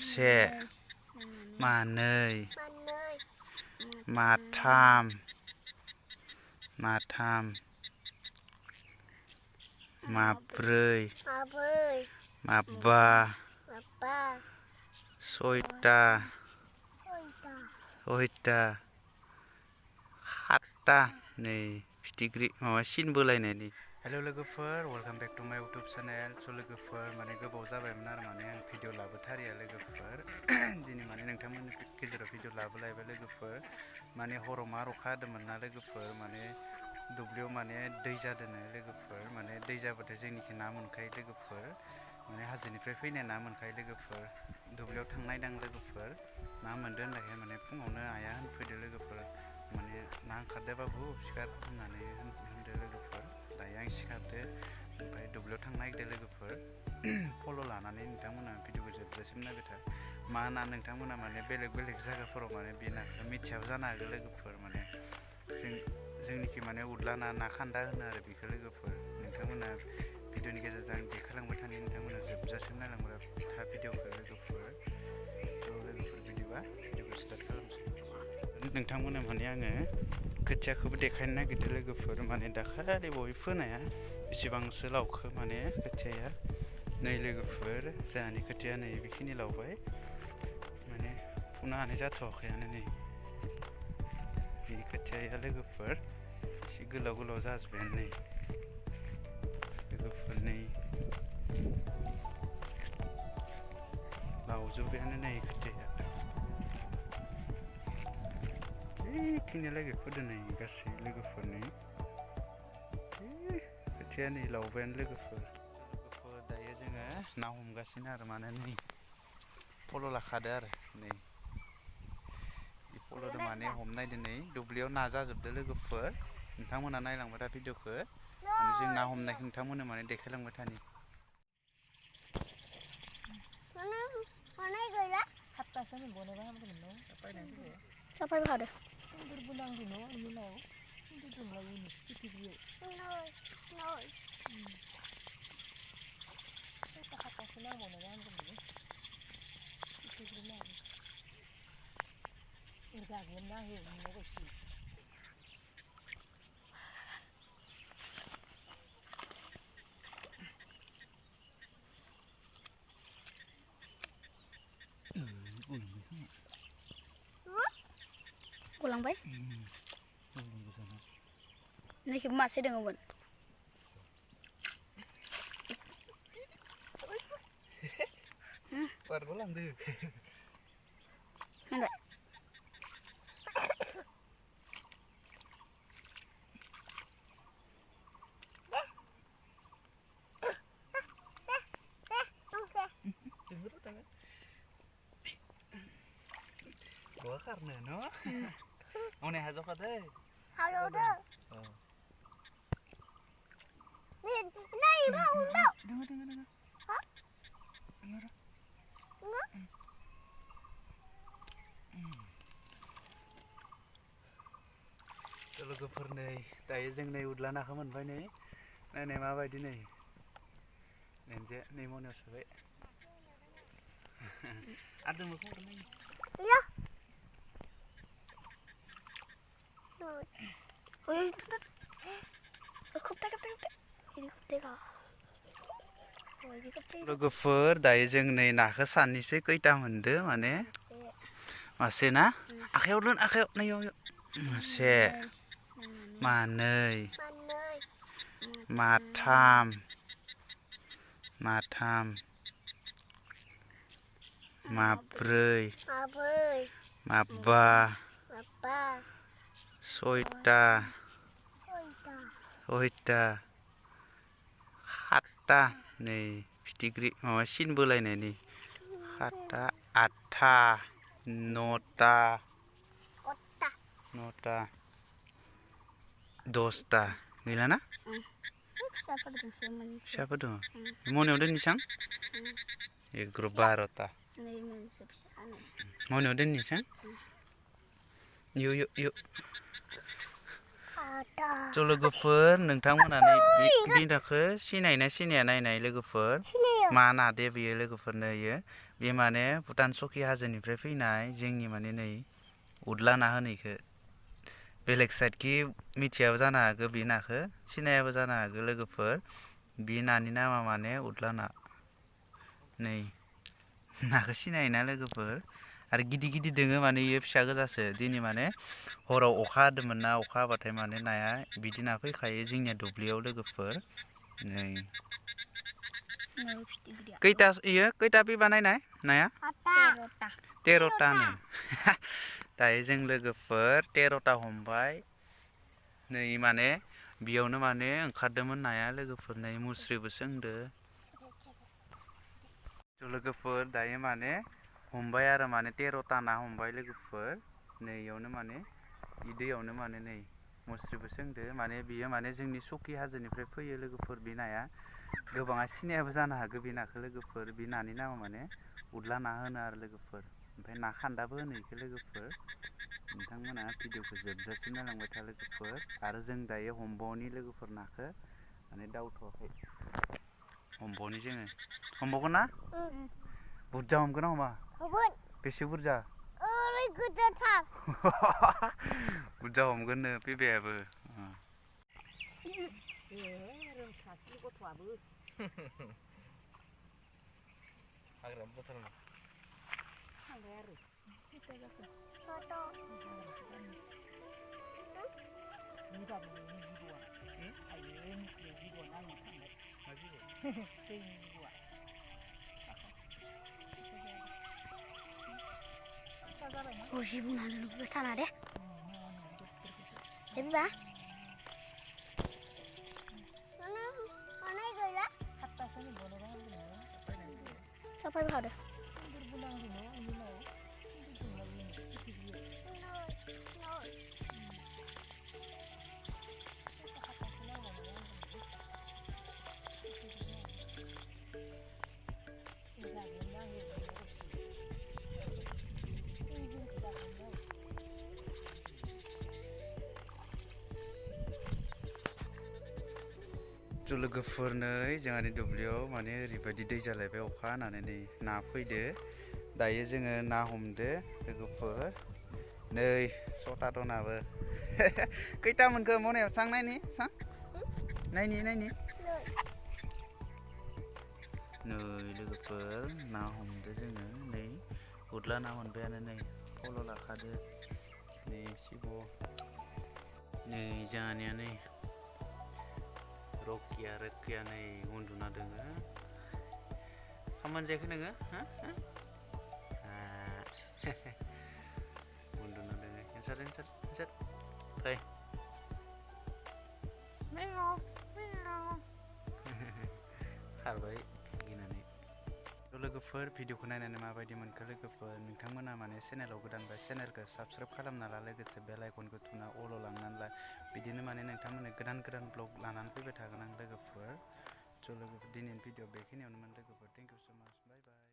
मासे मानै माथाम माथाम माब्रै माबा सयता सातता नै फिथिख्रि माबा सिन बोलायनायनि हेल' लोगोफोर वेलकाम बेक टु माय इउटुब चेनेल स' लोगोफोर माने गोबाव जाबायमोन आरो माने आं भिडिअ लाबोथारिया लोगोफोर दिनै माने नोंथांमोननि गेजेराव भिडिअ लाबोलायबाय लोगोफोर माने हराव मा अखा हादोंमोन ना लोगोफोर माने दुब्लियाव माने दै जादोंनो लोगोफोर माने दै जाबाथाय जोंनिखि ना मोनखायो लोगोफोर माने हाजोनिफ्राय फैनाय ना मोनखायो लोगोफोर दुब्लियाव थांनायदां लोगोफोर ना मोनदो होननायखाय माने फुङावनो आइया होनफैदो लोगोफोर माने ना ओंखारदो बाबु सिखार होननानै होनदो लोगोफोर दायो आं सिखारदो ओमफ्राय दुब्लियाव थांनो नागिरदो लोगोफोर फल' लानानै नोंथांमोना भिडिअखौ जोबजासिम नायबाय था मा ना नोंथांमोना माने बेलेग जायगाफोराव माने बे नाखौ मिथियाबो जानो हागौ लोगोफोर माने जोंनिखि माने उदला ना खान्दा होनो आरो बेखौ लोगोफोर नोंथांमोना भिडिअनि गेजेरजों आं देखायलांबाय थानाय नोंथांमोना जोबजासिम नायलांबाय था भिडिअखौ लोगोफोर बिदिबा भिडिअखौ स्टार्ट खालामसै नोंथांमोना माने आङो खोथियाखौबो देखायनो नागिरदों लोगोफोर माने दाखालि बय फोनाया बेसेबांसो लावखो माने खोथियाया नै लोगोफोर जोंहानि खोथिया नै बेखिनि लावबाय माने फुनो हानाय जाथ'वाखैयानो नै बेनि खोथियाया लोगोफोर एसे गोलाव जाजोब्बायानो नै लोगोफोर नै लावजोब्बायानो नै खोथियाया बेखिनियालागै फोदो नै गासै लोगोफोरनि खोथिया नै लावबायानो लोगोफोर दायो जोङो ना हमगासिनो आरो माने नै फल' लाखादो आरो नै बे फल'जों माने हमनायदो नै दुब्लियाव ना जाजोबदो लोगोफोर नोंथांमोना नायलांबाय था भिडिअखौ माने जों ना हमनायखौ नोंथांमोननो माने देखायलांबाय थानि Sampai berapa? Ulang bay? Ini kita masih dengan bun. Ulang deh. Mana? Gua karena no. Mau nih hajo kade. Halo dah. Nih bau bau. Dengar. Hah? Dengar. Enggak. लोगोफोर नै दायो जों नै उदला नाखौ मोनबाय नै नायनाय माबायदि नै नोंजे नै मनायाव सोबाय आरो मोखौ हरनाय Iya. Oh ya itu tuh. Keptek. Ini keptek ah. Oh ini keptek. लोगोफोर दायो जों नै नाखौ सानैसो खैथा मोनदो माने मासे ना आखायाव दोन आखायाव नायो मासे मानै माथाम माब्रै माबा सयता सातता नै फिथिख्रि माबा सिन बोलायनायनि सातता आठथा नौता दसता गैला ना फिसाफोर दङ मनायाव दोननिसां 11 मनायाव दोननिसां यु ज' लोगोफोर नोंथांमोना बे नाखौ सिनायना सिनाया नायनाय लोगोफोर मा ना दे बेयो लोगोफोरनो इयो बे माने भुटान सकि हाजोनिफ्राय फैनाय जोंनि माने नै उदला ना होनो इखो बेलेग साइडखि मिथियाबो जानो हागौ बे नाखौ सिनायाबो जानो हागौ लोगोफोर बे नानि नामा माने उदला ना नै नाखौ सिनायोना लोगोफोर आरो गिदिर गिदिर दोङो माने इयो फिसा गोजासो दिनै माने हराव अखा हादोंमोन ना अखा हाबाथाय माने नाया बिदि ना फैखायो जोंनिया दुब्लियाव लोगोफोर नै खैथा इयो खैथा पिबा नायनाय नाया 13तानो दायो जों लोगोफोर 13ता हमबाय नै माने बेयावनो माने ओंखारदोंमोन नाया लोगोफोर नै मुस्रिबो सोंदो लोगोफोर दायो माने हमबाय आरो माने 13ता ना हमबाय लोगोफोर नै इयावनो माने इ दैयावनो माने नै मुस्रिबो सोंदो माने बियो माने जोंनि सकि हाजोनिफ्राय फैयो लोगोफोर बे नाया गोबाङा सिनायाबो जानो हागौ बे नाखौ लोगोफोर बे नानि नामा माने उदला ना होनो आरो लोगोफोर ओमफ्राय ना खान्दाबो होनो इखो लोगोफोर नोंथांमोना भिडिअखौ जोबजासिम नायलांबाय था लोगोफोर आरो जों दायो हमबावनि लोगोफोर नाखौ माने दावथ'वाखै हमबावनि जोङो हमबावगोन ना बुरजा हमगोन ना हमा बेसे बुरजा बुरजा हमगोननो फैबायाबो रोंखासै गथ'आबो हाग्रायावनो बोथारमोन थांबाय आरो जिगाब जिबौआ आयै मिथिबाय जिबौआ नायनो थांबाय मा जिबौ दैनि जिबौआ जिबौ नानोबो थाना दे बिबा Sampai berapa? लोगोफोर नै जोंहानि दुब्लियाव माने ओरैबायदि दै जालायबाय अखा हानानै नै ना फैदो दायो जोङो ना हमदो लोगोफोर नै सता दनाबो खैथा मोनखो मनायाव सां नायनि सां नायनि नै लोगोफोर ना हमदो जोङो नै उदला ना मोनबायानो नै फल' लाखादो नै सिब' नै जोंहानिया नै रकिया आरो किया नै उन्दुना दोङो खामानि जायाखै नोङो उन्दुना दोङो एन्सार फै खारबाय गिनानै लोगोफोर भिडिअखौ नायनानै माबायदि मोनखो लोगोफोर नोंथांमोना माने चेनेलाव गोदानबा चेनेलखौ साबसक्राइब खालामना ला लोगोसे बेल आइकनखौ थुना अल लांनानै ला बिदिनो माने नोंथांमोननो गोदान ब्लग लानानै फैबाय थागोन आं लोगोफोर स' लोगोफोर दिनैनि भिडिअ बेखिनियावनोमोन लोगोफोर थेंक इउ स' माच बाय बाय